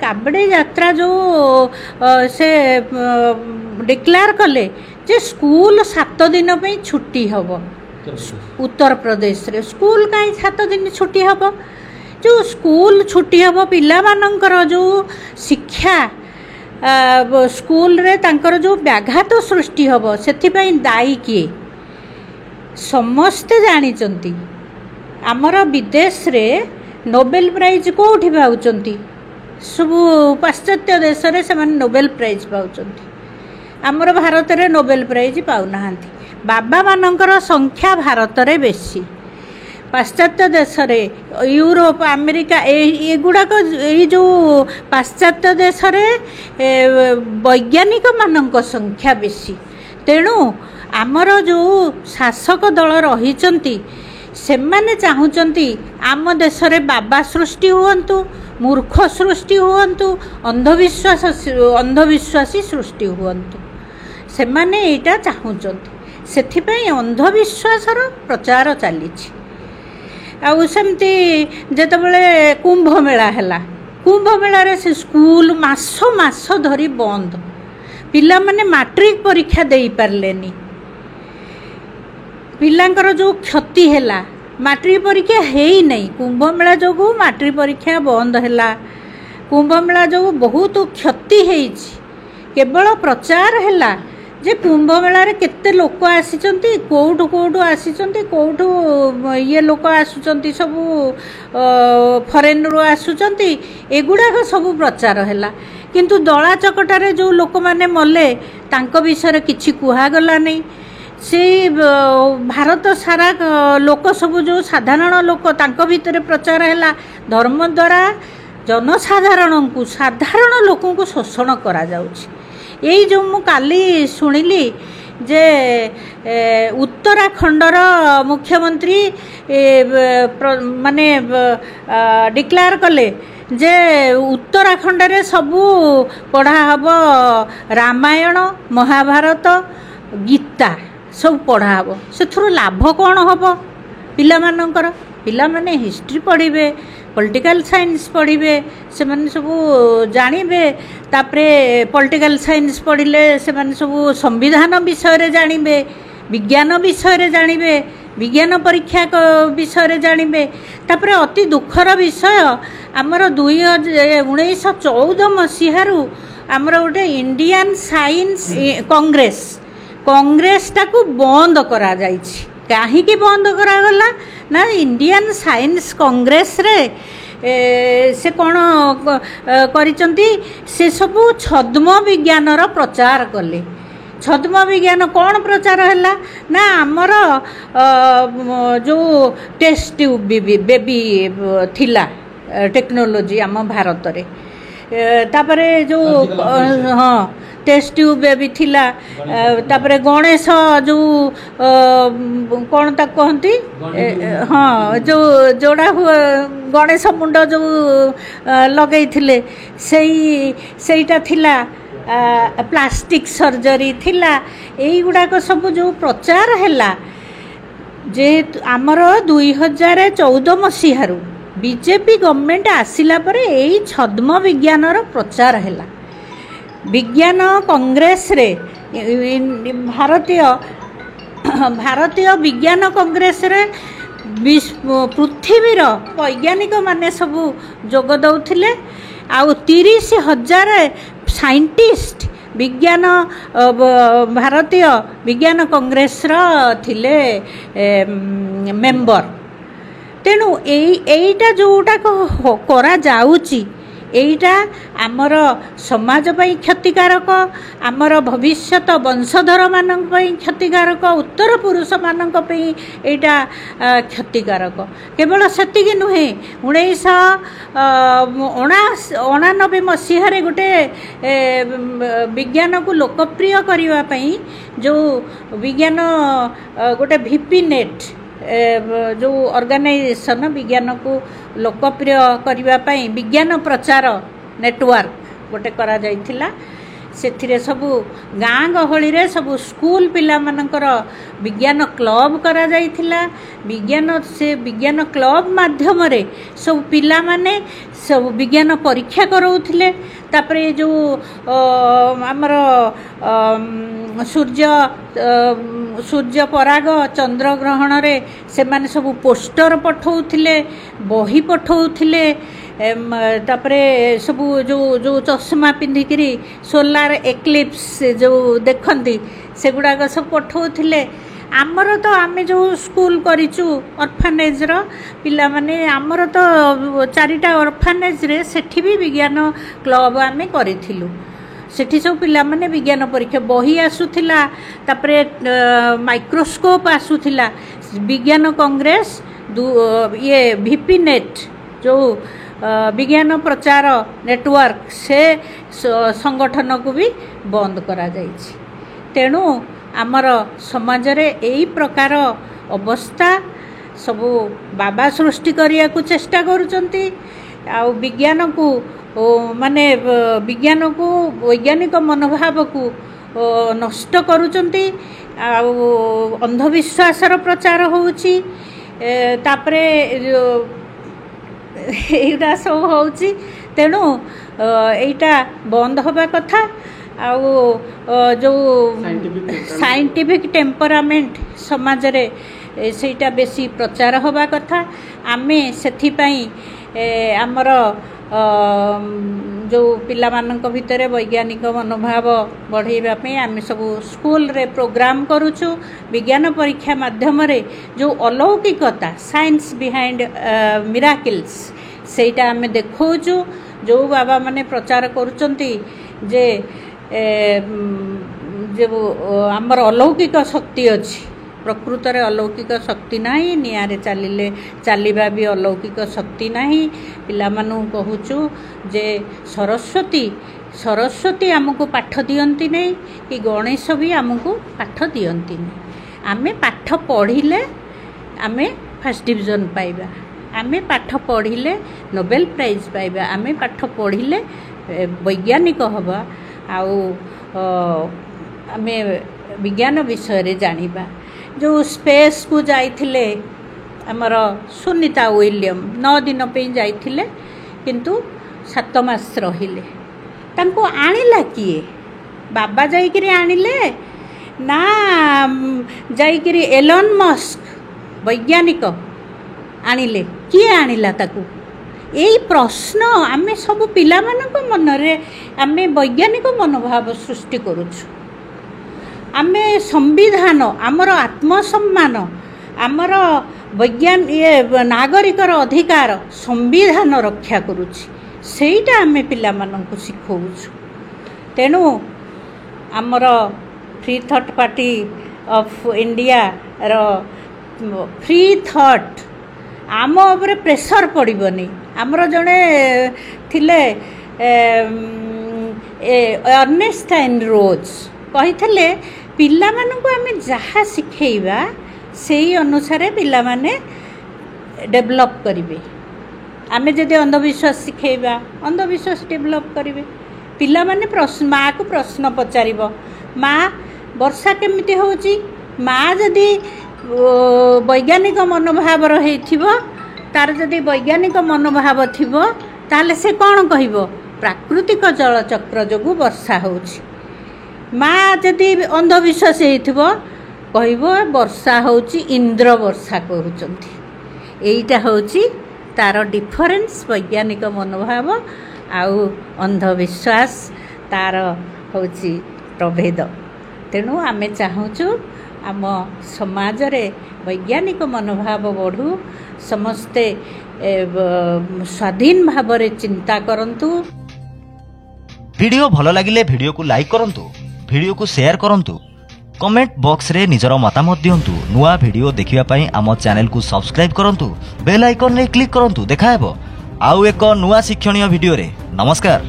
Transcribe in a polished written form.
କାବଡ଼ି ଯାତ୍ରା ଯେଉଁ ସେ ଡିକ୍ଲେୟାର କଲେ ଯେ ସ୍କୁଲ 7 ଦିନ ପାଇଁ ଛୁଟି ହେବ ଉତ୍ତରପ୍ରଦେଶରେ, ସ୍କୁଲ କାହିଁ 7 ଦିନ ଛୁଟି ହେବ? ଯେଉଁ ସ୍କୁଲ ଛୁଟି ହେବ, ପିଲାମାନଙ୍କର ଯେଉଁ ଶିକ୍ଷା ସ୍କୁଲରେ ତାଙ୍କର ଯେଉଁ ବ୍ୟାଘାତ ସୃଷ୍ଟି ହେବ, ସେଥିପାଇଁ ଦାୟୀ କିଏ? ସମସ୍ତେ ଜାଣିଛନ୍ତି। ଆମର ବିଦେଶରେ ନୋବେଲ ପ୍ରାଇଜ୍ କେଉଁଠି ପାଉଛନ୍ତି? ସବୁ ପାଶ୍ଚାତ୍ୟ ଦେଶରେ ସେମାନେ ନୋବେଲ ପ୍ରାଇଜ୍ ପାଉଛନ୍ତି, ଆମର ଭାରତରେ ନୋବେଲ ପ୍ରାଇଜ୍ ପାଉନାହାନ୍ତି। ବାବାମାନଙ୍କର ସଂଖ୍ୟା ଭାରତରେ ବେଶୀ। ପାଶ୍ଚାତ୍ୟ ଦେଶରେ ୟୁରୋପ, ଆମେରିକା, ଏଗୁଡ଼ାକ ଏଇ ଯେଉଁ ପାଶ୍ଚାତ୍ୟ ଦେଶରେ ବୈଜ୍ଞାନିକମାନଙ୍କ ସଂଖ୍ୟା ବେଶୀ। ତେଣୁ ଆମର ଯେଉଁ ଶାସକ ଦଳ ରହିଛନ୍ତି, ସେମାନେ ଚାହୁଁଛନ୍ତି ଆମ ଦେଶରେ ବାବା ସୃଷ୍ଟି ହୁଅନ୍ତୁ, ମୂର୍ଖ ସୃଷ୍ଟି ହୁଅନ୍ତୁ, ଅନ୍ଧବିଶ୍ୱାସୀ ସୃଷ୍ଟି ହୁଅନ୍ତୁ। ସେମାନେ ଏଇଟା ଚାହୁଁଛନ୍ତି। ସେଥିପାଇଁ ଅନ୍ଧବିଶ୍ୱାସର ପ୍ରଚାର ଚାଲିଛି। ଆଉ ସେମିତି ଯେତେବେଳେ କୁମ୍ଭମେଳା ହେଲା, କୁମ୍ଭମେଳାରେ ସେ ସ୍କୁଲ ମାସ ମାସ ଧରି ବନ୍ଦ, ପିଲାମାନେ ମାଟ୍ରିକ ପରୀକ୍ଷା ଦେଇପାରିଲେନି। ପିଲାଙ୍କର ଯେଉଁ କ୍ଷତି ହେଲା, ମାଟ୍ରିକ ପରୀକ୍ଷା ହେଇନାହିଁ, କୁମ୍ଭମେଳା ଯୋଗୁଁ ମାଟ୍ରିକ ପରୀକ୍ଷା ବନ୍ଦ ହେଲା। କୁମ୍ଭମେଳା ଯୋଗୁଁ ବହୁତ କ୍ଷତି ହେଇଛି। କେବଳ ପ୍ରଚାର ହେଲା ଯେ କୁମ୍ଭମେଳାରେ କେତେ ଲୋକ ଆସିଛନ୍ତି, କେଉଁଠୁ କେଉଁଠୁ ଆସିଛନ୍ତି, କେଉଁଠୁ ଇଏ ଲୋକ ଆସୁଛନ୍ତି, ସବୁ ଫରେନ୍ରୁ ଆସୁଛନ୍ତି, ଏଗୁଡ଼ାକ ସବୁ ପ୍ରଚାର ହେଲା। କିନ୍ତୁ ଦଳା ଚକଟାରେ ଯେଉଁ ଲୋକମାନେ ମଲେ, ତାଙ୍କ ବିଷୟରେ କିଛି କୁହାଗଲା ନାହିଁ। ସେଇ ଭାରତ ସାରା ଲୋକ ସବୁ ଯେଉଁ ସାଧାରଣ ଲୋକ, ତାଙ୍କ ଭିତରେ ପ୍ରଚାର ହେଲା। ଧର୍ମ ଦ୍ୱାରା ଜନସାଧାରଣଙ୍କୁ, ସାଧାରଣ ଲୋକଙ୍କୁ ଶୋଷଣ କରାଯାଉଛି। ଏଇ ଯେଉଁ ମୁଁ କାଲି ଶୁଣିଲି ଯେ ଉତ୍ତରାଖଣ୍ଡର ମୁଖ୍ୟମନ୍ତ୍ରୀ ମାନେ ଡିକ୍ଲେୟାର କଲେ ଯେ ଉତ୍ତରାଖଣ୍ଡରେ ସବୁ ପଢ଼ା ହେବ, ରାମାୟଣ, ମହାଭାରତ, ଗୀତା ସବୁ ପଢ଼ା ହେବ। ସେଥିରୁ ଲାଭ କ'ଣ ହେବ ପିଲାମାନଙ୍କର? ପିଲାମାନେ ହିଷ୍ଟ୍ରି ପଢ଼ିବେ, ପଲିଟିକାଲ ସାଇନ୍ସ ପଢ଼ିବେ, ସେମାନେ ସବୁ ଜାଣିବେ। ତାପରେ ପଲିଟିକାଲ ସାଇନ୍ସ ପଢ଼ିଲେ ସେମାନେ ସବୁ ସମ୍ବିଧାନ ବିଷୟରେ ଜାଣିବେ, ବିଜ୍ଞାନ ବିଷୟରେ ଜାଣିବେ, ବିଜ୍ଞାନ ପରୀକ୍ଷା ବିଷୟରେ ଜାଣିବେ। ତାପରେ ଅତି ଦୁଃଖର ବିଷୟ, ଆମର 2014 ମସିହାରୁ ଆମର ଗୋଟେ ଇଣ୍ଡିଆନ୍ ସାଇନ୍ସ କଂଗ୍ରେସ, କଂଗ୍ରେସଟାକୁ ବନ୍ଦ କରାଯାଇଛି। କାହିଁକି ବନ୍ଦ କରାଗଲା ନା, ଇଣ୍ଡିଆନ୍ ସାଇନ୍ସ କଂଗ୍ରେସରେ ସେ କ'ଣ କରିଛନ୍ତି? ସେ ସବୁ ଛଦ୍ମ ବିଜ୍ଞାନର ପ୍ରଚାର କଲେ। ଛଦ୍ମ ବିଜ୍ଞାନ କ'ଣ ପ୍ରଚାର ହେଲା ନା, ଆମର ଯେଉଁ ଟେଷ୍ଟ ଟ୍ୟୁବ୍ ବେବି ଥିଲା ଟେକ୍ନୋଲୋଜି ଆମ ଭାରତରେ, ତାପରେ ଯେଉଁ, ହଁ, ଟେଷ୍ଟ ଟ୍ୟୁବ୍ ବେବି ଥିଲା, ତାପରେ ଗଣେଶ ଯେଉଁ କ'ଣ ତାକୁ କହନ୍ତି, ହଁ, ଯେଉଁ ଯୋଡ଼ା ଗଣେଶ ମୁଣ୍ଡ ଯେଉଁ ଲଗେଇଥିଲେ, ସେଇଟା ଥିଲା, ପ୍ଲାଷ୍ଟିକ୍ ସର୍ଜରୀ ଥିଲା। ଏଇଗୁଡ଼ାକ ସବୁ ଯେଉଁ ପ୍ରଚାର ହେଲା, ଯେହେତୁ ଆମର 2014 ମସିହାରୁ ବିଜେପି ଗଭର୍ଣ୍ଣମେଣ୍ଟ ଆସିଲା ପରେ ଏଇ ଛଦ୍ମ ବିଜ୍ଞାନର ପ୍ରଚାର ହେଲା। ବିଜ୍ଞାନ କଂଗ୍ରେସରେ, ଭାରତୀୟ ବିଜ୍ଞାନ କଂଗ୍ରେସରେ ପୃଥିବୀର ବୈଜ୍ଞାନିକମାନେ ସବୁ ଯୋଗ ଦେଉଥିଲେ, ଆଉ 30,000 ସାଇଣ୍ଟିଷ୍ଟ ବିଜ୍ଞାନ ଭାରତୀୟ ବିଜ୍ଞାନ କଂଗ୍ରେସର ଥିଲେ ମେମ୍ବର। ତେଣୁ ଏଇଟା ଯେଉଁଟାକ କରାଯାଉଛି, ଏଇଟା ଆମର ସମାଜ ପାଇଁ କ୍ଷତିକାରକ, ଆମର ଭବିଷ୍ୟତ ବଂଶଧରମାନଙ୍କ ପାଇଁ କ୍ଷତିକାରକ, ଉତ୍ତର ପୁରୁଷମାନଙ୍କ ପାଇଁ ଏଇଟା କ୍ଷତିକାରକ। କେବଳ ସେତିକି ନୁହେଁ, 1989 ମସିହାରେ ଗୋଟେ ବିଜ୍ଞାନକୁ ଲୋକପ୍ରିୟ କରିବା ପାଇଁ ଯେଉଁ ବିଜ୍ଞାନ ଗୋଟେ ଭିପି ନେଟ୍ ଯେଉଁ ଅର୍ଗାନାଇଜେସନ୍, ବିଜ୍ଞାନକୁ ଲୋକପ୍ରିୟ କରିବା ପାଇଁ ବିଜ୍ଞାନ ପ୍ରଚାର ନେଟୱାର୍କ ଗୋଟେ କରାଯାଇଥିଲା। ସେଥିରେ ସବୁ ଗାଁ ଗହଳିରେ ସବୁ ସ୍କୁଲ ପିଲାମାନଙ୍କର ବିଜ୍ଞାନ କ୍ଲବ କରାଯାଇଥିଲା। ବିଜ୍ଞାନ ସେ ବିଜ୍ଞାନ କ୍ଲବ ମାଧ୍ୟମରେ ସବୁ ପିଲାମାନେ ସବୁ ବିଜ୍ଞାନ ପରୀକ୍ଷା କରାଉଥିଲେ। ତାପରେ ଏ ଯେଉଁ ଆମର ସୂର୍ଯ୍ୟ ସୂର୍ଯ୍ୟ ପରାଗ, ଚନ୍ଦ୍ରଗ୍ରହଣରେ ସେମାନେ ସବୁ ପୋଷ୍ଟର ପଠାଉଥିଲେ, ବହି ପଠାଉଥିଲେ। ତାପରେ ସବୁ ଯେଉଁ ଯେଉଁ ଚଷମା ପିନ୍ଧିକିରି ସୋଲାର ଏକ୍ଲିପ୍ସ ଯେଉଁ ଦେଖନ୍ତି, ସେଗୁଡ଼ାକ ସବୁ ପଠାଉଥିଲେ। ଆମର ତ ଆମେ ଯେଉଁ ସ୍କୁଲ କରିଛୁ ଅର୍ଫାନେଜ୍ର ପିଲାମାନେ, ଆମର ତ 4ଟା ଅର୍ଫାନେଜ୍ରେ ସେଠି ବି ବିଜ୍ଞାନ କ୍ଲବ ଆମେ କରିଥିଲୁ। ସେଠି ସବୁ ପିଲାମାନେ ବିଜ୍ଞାନ ପରୀକ୍ଷା ବହି ଆସୁଥିଲା, ତାପରେ ମାଇକ୍ରୋସ୍କୋପ୍ ଆସୁଥିଲା। ବିଜ୍ଞାନ କଂଗ୍ରେସ, ଇଏ ଭିପି ନେଟ୍, ଯେଉଁ ବିଜ୍ଞାନ ପ୍ରଚାର ନେଟୱାର୍କ, ସେ ସଂଗଠନକୁ ବି ବନ୍ଦ କରାଯାଇଛି। ତେଣୁ ଆମର ସମାଜରେ ଏଇ ପ୍ରକାର ଅବସ୍ଥା ସବୁ ବାବା ସୃଷ୍ଟି କରିବାକୁ ଚେଷ୍ଟା କରୁଛନ୍ତି, ଆଉ ବିଜ୍ଞାନକୁ ମାନେ ବିଜ୍ଞାନକୁ, ବୈଜ୍ଞାନିକ ମନୋଭାବକୁ ନଷ୍ଟ କରୁଛନ୍ତି, ଆଉ ଅନ୍ଧବିଶ୍ୱାସର ପ୍ରଚାର ହେଉଛି। ତାପରେ ଏଇଗୁଡ଼ା ସବୁ ହେଉଛି। ତେଣୁ ଏଇଟା ବନ୍ଦ ହେବା କଥା। ଆଉ ଯେଉଁ ସାଇଣ୍ଟିଫିକ୍ ଟେମ୍ପରାମେଣ୍ଟ ସମାଜରେ, ସେଇଟା ବେଶୀ ପ୍ରଚାର ହେବା କଥା। ଆମେ ସେଥିପାଇଁ ଆମର ଯେଉଁ ପିଲାମାନଙ୍କ ଭିତରେ ବୈଜ୍ଞାନିକ ମନୋଭାବ ବଢ଼େଇବା ପାଇଁ ଆମେ ସବୁ ସ୍କୁଲରେ ପ୍ରୋଗ୍ରାମ୍ କରୁଛୁ। ବିଜ୍ଞାନ ପରୀକ୍ଷା ମାଧ୍ୟମରେ ଯେଉଁ ଅଲୌକିକତା, ସାଇନ୍ସ ବିହାଇଣ୍ଡ ମିରାକିଲ୍ସ, ସେଇଟା ଆମେ ଦେଖାଉଛୁ। ଯେଉଁ ବାବାମାନେ ପ୍ରଚାର କରୁଛନ୍ତି ଯେ ଯେଉଁ ଆମର ଅଲୌକିକ ଶକ୍ତି ଅଛି, ପ୍ରକୃତରେ ଅଲୌକିକ ଶକ୍ତି ନାହିଁ। ନିଆଁରେ ଚାଲିଲେ ଚାଲିବା ବି ଅଲୌକିକ ଶକ୍ତି ନାହିଁ। ପିଲାମାନଙ୍କୁ କହୁଛୁ ଯେ ସରସ୍ୱତୀ ଆମକୁ ପାଠ ଦିଅନ୍ତି ନାହିଁ କି ଗଣେଶ ବି ଆମକୁ ପାଠ ଦିଅନ୍ତିନି। ଆମେ ପାଠ ପଢ଼ିଲେ ଆମେ ଫାର୍ଷ୍ଟ ଡିଭିଜନ୍ ପାଇବା, ଆମେ ପାଠ ପଢ଼ିଲେ ନୋବେଲ ପ୍ରାଇଜ୍ ପାଇବା, ଆମେ ପାଠ ପଢ଼ିଲେ ବୈଜ୍ଞାନିକ ହେବା, ଆଉ ଆମେ ବିଜ୍ଞାନ ବିଷୟରେ ଜାଣିବା। ଯେଉଁ ସ୍ପେସ୍କୁ ଯାଇଥିଲେ ଆମର ସୁନିତା ୱିଲିୟମ, 9 ଦିନ ପାଇଁ ଯାଇଥିଲେ, କିନ୍ତୁ 7 ମାସ ରହିଲେ। ତାଙ୍କୁ ଆଣିଲା କିଏ? ବାବା ଯାଇକିରି ଆଣିଲେ ନା ଯାଇକିରି ଏଲନ୍ ମସ୍କ ବୈଜ୍ଞାନିକ ଆଣିଲେ? କିଏ ଆଣିଲା ତାକୁ? ଏଇ ପ୍ରଶ୍ନ ଆମେ ସବୁ ପିଲାମାନଙ୍କ ମନରେ ଆମେ ବୈଜ୍ଞାନିକ ମନୋଭାବ ସୃଷ୍ଟି କରୁଛୁ। ଆମେ ସମ୍ବିଧାନ, ଆମର ଆତ୍ମସମ୍ମାନ, ଆମର ବୈଜ୍ଞାନ ଇଏ ନାଗରିକର ଅଧିକାର ସମ୍ବିଧାନ ରକ୍ଷା କରୁଛି, ସେଇଟା ଆମେ ପିଲାମାନଙ୍କୁ ଶିଖଉଛୁ। ତେଣୁ ଆମର ଫ୍ରି ଥଟ୍ ପାର୍ଟି ଅଫ୍ ଇଣ୍ଡିଆର ଫ୍ରି ଥଟ୍, ଆମ ଉପରେ ପ୍ରେସର ପଡ଼ିବନି। ଆମର ଜଣେ ଥିଲେ ଅର୍ନେଷ୍ଟାଇନ୍ ରୋଜ୍, କହିଥିଲେ ପିଲାମାନଙ୍କୁ ଆମେ ଯାହା ଶିଖେଇବା ସେଇ ଅନୁସାରେ ପିଲାମାନେ ଡେଭଲପ୍ କରିବେ। ଆମେ ଯଦି ଅନ୍ଧବିଶ୍ୱାସ ଶିଖେଇବା, ଅନ୍ଧବିଶ୍ୱାସ ଡେଭଲପ୍ କରିବେ ପିଲାମାନେ। ପ୍ରଶ୍ନ, ମାଆକୁ ପ୍ରଶ୍ନ ପଚାରିବ, ମା ବର୍ଷା କେମିତି ହେଉଛି? ମା ଯଦି ବୈଜ୍ଞାନିକ ମନୋଭାବର ହେଇଥିବ, ତାର ଯଦି ବୈଜ୍ଞାନିକ ମନୋଭାବ ଥିବ, ତାହେଲେ ସେ କ'ଣ କହିବ? ପ୍ରାକୃତିକ ଜଳଚକ୍ର ଯୋଗୁଁ ବର୍ଷା ହେଉଛି। ମା ଯଦି ଅନ୍ଧବିଶ୍ୱାସ ହେଇଥିବ, କହିବ ବର୍ଷା ହେଉଛି, ଇନ୍ଦ୍ର ବର୍ଷା କରୁଛନ୍ତି। ଏଇଟା ହେଉଛି ତାର ଡିଫରେନ୍ସ, ବୈଜ୍ଞାନିକ ମନୋଭାବ ଆଉ ଅନ୍ଧବିଶ୍ୱାସ ତାର ହେଉଛି ପ୍ରଭେଦ। ତେଣୁ ଆମେ ଚାହୁଁଛୁ ଆମ ସମାଜରେ ବୈଜ୍ଞାନିକ ମନୋଭାବ ବଢ଼ୁ, ସମସ୍ତେ ସ୍ୱାଧୀନ ଭାବରେ ଚିନ୍ତା କରନ୍ତୁ। ଭିଡ଼ିଓ ଭଲ ଲାଗିଲେ ଭିଡ଼ିଓକୁ ଲାଇକ୍ କରନ୍ତୁ, ଭିଡ଼ିଓକୁ ସେୟାର କରନ୍ତୁ, କମେଣ୍ଟ ବକ୍ସରେ ନିଜର ମତାମତ ଦିଅନ୍ତୁ। ନୂଆ ଭିଡ଼ିଓ ଦେଖିବା ପାଇଁ ଆମ ଚ୍ୟାନେଲକୁ ସବସ୍କ୍ରାଇବ୍ କରନ୍ତୁ, ବେଲ୍ ଆଇକନ୍ରେ କ୍ଲିକ୍ କରନ୍ତୁ। ଦେଖାହେବ ଆଉ ଏକ ନୂଆ ଶିକ୍ଷଣୀୟ ଭିଡ଼ିଓରେ। ନମସ୍କାର।